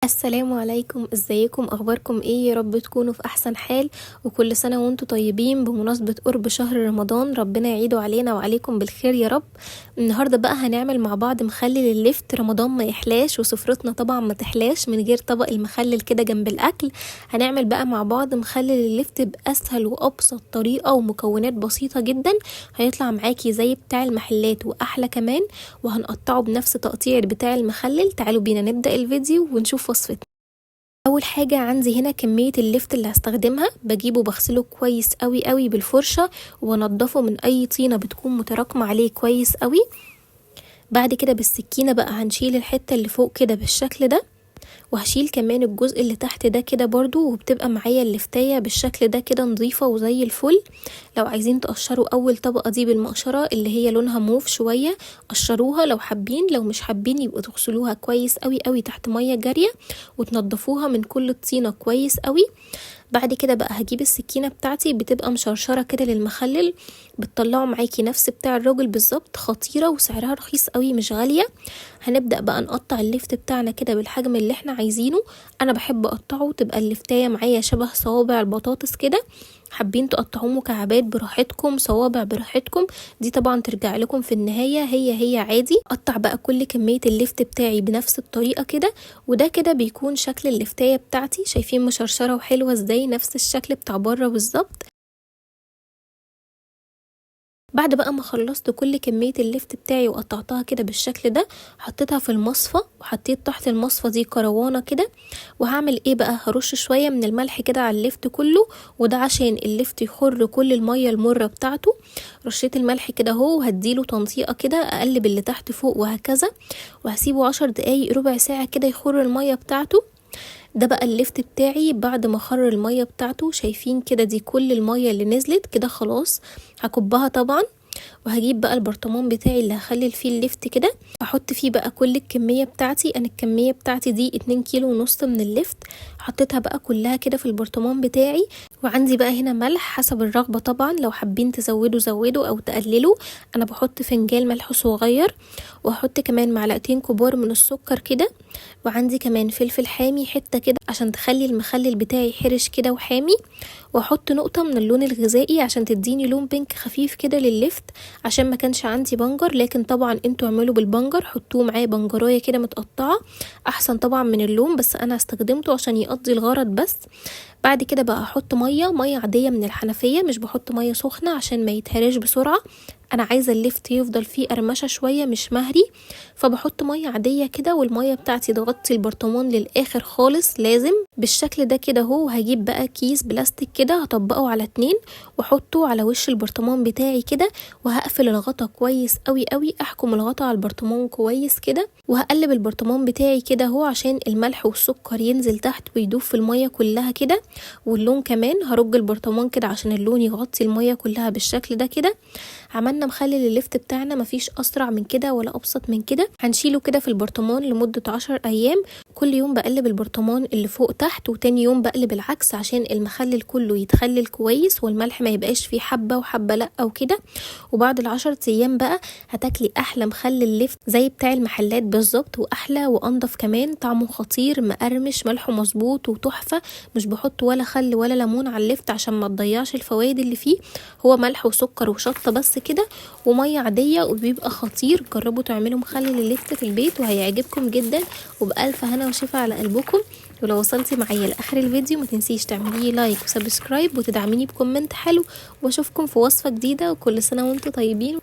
السلام عليكم، ازيكم؟ اخباركم ايه؟ يا رب تكونوا في احسن حال، وكل سنة وانتم طيبين. بمناسبة قرب شهر رمضان، ربنا يعيده علينا وعليكم بالخير يا رب. النهاردة بقى هنعمل مع بعض مخلل اللفت. رمضان ما يحلاش وسفرتنا طبعا ما تحلاش من غير طبق المخلل كده جنب الاكل. هنعمل بقى مع بعض مخلل اللفت باسهل وابسط طريقة ومكونات بسيطة جدا، هيطلع معاكي زي بتاع المحلات واحلى كمان، وهنقطعه بنفس تقطيع بتاع المخلل. تعالوا بينا نبدأ الفيديو ونشوف وصفتنا. اول حاجة عندي هنا كمية اللفت اللي هستخدمها، بجيبه بغسله كويس قوي قوي بالفرشة وانضفه من اي طينة بتكون متراكمة عليه كويس قوي. بعد كده بالسكينة بقى هنشيل الحتة اللي فوق كده بالشكل ده، وهشيل كمان الجزء اللي تحت ده كده برضو، وبتبقى معايا اللفتاية بالشكل ده كده نظيفة وزي الفل. لو عايزين تقشروا اول طبقة دي بالمقشرة اللي هي لونها موف شوية قشروها لو حابين، لو مش حابين يبقوا تغسلوها كويس قوي قوي تحت مية جارية وتنضفوها من كل الطينة كويس قوي. بعد كده بقى هجيب السكينة بتاعتي، بتبقى مشرشرة كده للمخلل، بتطلعه معاكي نفس بتاع الراجل بالظبط، خطيرة وسعرها رخيص قوي مش غالية. هنبدأ بقى نقطع اللفت بتاعنا كده بالحجم اللي احنا عايزينه. انا بحب اقطعه تبقى اللفتاية معايا شبه صوابع البطاطس كده، حابين تقطعوه مكعبات براحتكم، صوابع براحتكم، دي طبعا ترجع لكم في النهاية، هي عادي. قطع بقى كل كمية اللفت بتاعي بنفس الطريقة كده، وده كده بيكون شكل اللفتاية بتاعتي. شايفين مشرشرة وحلوة ازاي؟ نفس الشكل بتاع بره بالظبط. بعد بقى ما خلصت كل كمية اللفت بتاعي وقطعتها كده بالشكل ده، حطيتها في المصفى وحطيت تحت المصفى دي كروانة كده. وهعمل ايه بقى؟ هرش شوية من الملح كده على اللفت كله، وده عشان اللفت يخر كل المية المرة بتاعته. رشيت الملح كده اهو، وهديله تنطيقة كده، اقلب اللي تحت فوق وهكذا، وهسيبه 10 دقايق ربع ساعة كده يخر المية بتاعته. ده بقى اللفت بتاعي بعد ما خر المية بتاعته، شايفين كده دي كل المية اللي نزلت كده، خلاص هكبها طبعا. وهجيب بقى البرطمان بتاعي اللي هخلل فيه اللفت كده، احط فيه بقى كل الكمية بتاعتي. انا الكمية بتاعتي دي 2.5 كيلو من اللفت، حطيتها بقى كلها كده في البرطمان بتاعي. وعندي بقى هنا ملح حسب الرغبة طبعا، لو حابين تزودوا زودوا او تقللوا. انا بحط فنجان ملح صغير، وهحط كمان معلقتين كبار من السكر كده، وعندي كمان فلفل حامي حتة كده عشان تخلي المخلل بتاعي حرش كده وحامي، واحط نقطة من اللون الغذائي عشان تديني لون pink خفيف كده لللفت، عشان ما كانش عندي بنجر، لكن طبعا انتوا اعملوا بالبنجر، حطوه معاه بنجرايه كده متقطعه احسن طبعا من اللون، بس انا استخدمته عشان يقضي الغرض بس. بعد كده بقى احط مية عادية من الحنفية، مش بحط مية سخنة عشان ما يتهرش بسرعة، انا عايزه اللفت يفضل فيه قرمشه شوية مش مهري، فبحط مية عادية كده، والمية بتاعتي تغطي البرطمان للاخر خالص لازم بالشكل ده كده اهو. وهجيب بقى كيس بلاستيك كده هطبقه على 2 واحطه على وش البرطمان بتاعي كده، وهقفل الغطا كويس قوي قوي، احكم الغطا على البرطمان كويس كده، وهقلب البرطمان بتاعي كده اهو عشان الملح والسكر ينزل تحت ويدوب في المية كلها كده، واللون كمان هرج البرطمان كده عشان اللون يغطي المية كلها بالشكل ده كده. عملنا مخلل اللفت بتاعنا، مفيش اسرع من كده ولا ابسط من كده. هنشيله كده في البرطمان لمدة 10 ايام، كل يوم بقلب البرطمان اللي فوق تحت، وتاني يوم بقلب العكس عشان المخلل كله يتخلل كويس والملح ما يبقاش فيه حبة وحبة لا او كده. وبعد 10 ايام بقى هتاكلي احلى مخلل لفت زي بتاع المحلات بالظبط، واحلى وانضف كمان، طعمه خطير مقرمش، ملحة مظبوط وتحفة. مش بحط ولا خل ولا ليمون على اللفت عشان ما تضيعش الفوائد اللي فيه، هو ملح وسكر وشطة بس كده ومية عادية، وبيبقى خطير. جربوا تعملوا مخلل اللفت في البيت وهيعجبكم جدا، وبألف هنا وشفا على قلبكم. ولو وصلتي معايا لاخر الفيديو ما تنسيش تعملي like و subscribe وتدعميني ب comment حلو، واشوفكم في وصفة جديدة، وكل سنة وانتم طيبين.